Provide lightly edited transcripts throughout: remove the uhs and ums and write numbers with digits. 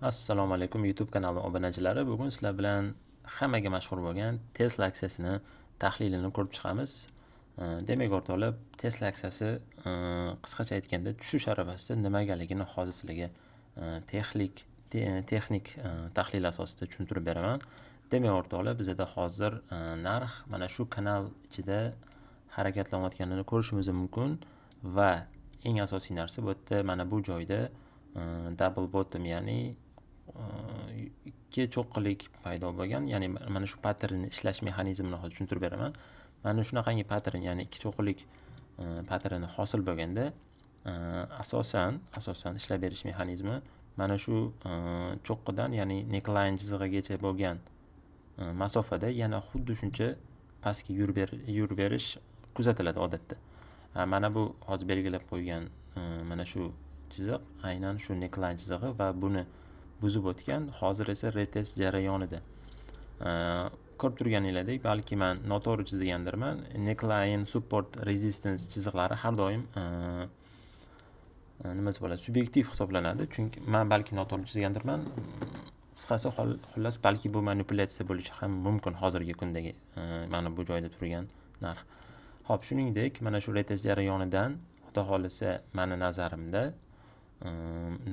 Assalomu alaykum, YouTube kanali obunachilari. Bugun sizlar bilan hammaga mashhur bo'lgan Tesla aksiyasini tahlilini ko'rib chiqamiz. Demak, o'rtoqlar, Tesla aksiyasi qisqacha aytganda tushish arafasida nimagaligini hozir sizlarga texnik tahlil asosida tushuntirib beraman. Demak, o'rtoqlar, bizada hozir narx mana shu kanal ichida harakatlanayotganini ko'rishimiz mumkin va eng asosiy narsa, bu yerda, mana bu joyda double bottom, ya'ni ikki cho'qqilik paydo bo'lgan. Ya'ni mana shu patternni ishlash mexanizmini hozir tushuntirib beraman. Mana shunaqangi pattern, ya'ni ikki cho'qqilik patterni hosil bo'lganda, asosan ishlab berish mexanizmi mana shu cho'qqidan, ya'ni neckline chizig'igacha bo'lgan masofada yana xuddi shuncha pastga yurib berish kuzatiladi odatda. Mana bu hozir belgilab qo'ygan mana shu chiziq aynan shu neckline chizig'i va buni buzib o'tgan, hozir esa retest jarayonida. Ko'rib turganinglardek, balki man noto'g'ri chizgandirman, neckline, support, resistance chiziqlari har doim, nima desa bo'ladi, subyektiv hisoblanadi, chunki man balki noto'g'ri chizgandirman. Qisqasi, xullas, balki bu manipulyatsiya bo'lishi ham mumkin hozirgi kundagi mana bu joyda turgan narx. Ho'p, shuningdek, mana shu retest jarayonidan, xudo xohlasa, mani nazarimda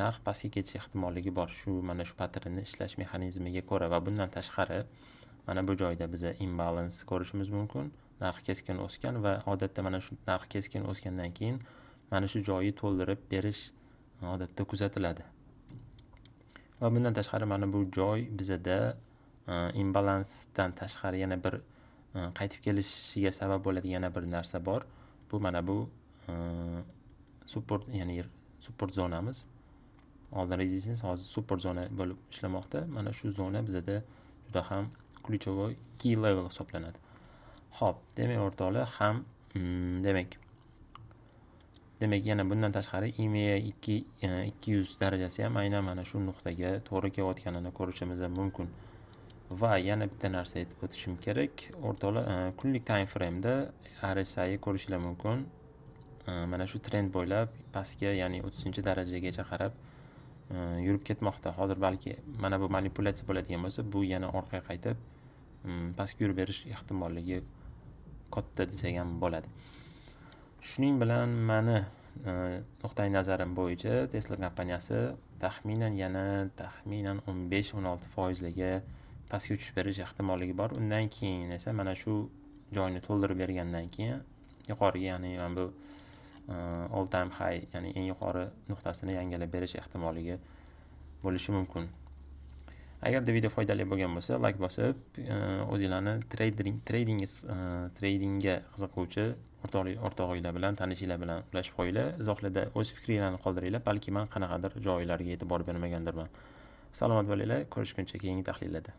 narx pastga ketish ehtimolligi bor shu mana shu patternni ishlash mexanizmiga ko'ra. Va bundan tashqari, mana bu joyda biza imbalance ko'rishimiz mumkin. Narx keskin o'sgan va odatda mana shu narx keskin o'sgandan keyin mana shu joyi to'ldirib berish odatda kuzatiladi. Va bundan tashqari, mana bu joy bizada imbalansdan tashqari yana bir qaytib kelishiga sabab bo'ladigan yana bir narsa bor. Bu mana bu support, ya'ni support zonamiz. Oldin resistance, hozir support zona bo'lib ishlamoqda. Mana shu zona bizada juda ham ключевой key level hisoblanadi. Ho'p, demak, o'rtoqlar, ham demak, yana bundan tashqari, EMA 200 darajasi ham aynan mana shu nuqtaga to'g'ri kelayotganini ko'rishimiz mumkin. Va yana bitta narsa aytib o'tishim kerak, o'rtoqlar. Kunlik time frameda RSI ko'rishinglar mumkin, mana shu trend bo'ylab pastga, ya'ni 30-darajagacha qarab yurib ketmoqda hozir. Balki mana bu manipulyatsiya bo'ladigan bo'lsa, bu yana orqaga qaytib pastga yurib berish ehtimolligi katta desak ham bo'ladi. Shuning bilan mani nuqtai nazarim bo'yicha Tesla kompaniyasi taxminan yana taxminan 15-16 foizlarga pastga tushib berish ehtimolligi bor. Undan keyin esa mana shu joyni to'ldirib bergandan keyin yuqoriga, ya'ni mana bu all time high, ya'ni eng yuqori nuqtasini yangilab berish ehtimolligi bo'lishi mumkin. Agarda video foydali bo'lgan bo'lsa, layk bosib, o'zinglarni tradingga qiziquvchi o'rtog'inglar bilan, tanishinglar bilan ulashib qo'yinglar. Izohlarda o'z fikringlarni qoldiringlar, balki man qanaqadir joylarga e'tibor bermagandirman. Salomat bo'linglar, ko'rishguncha keyingi tahlillarda.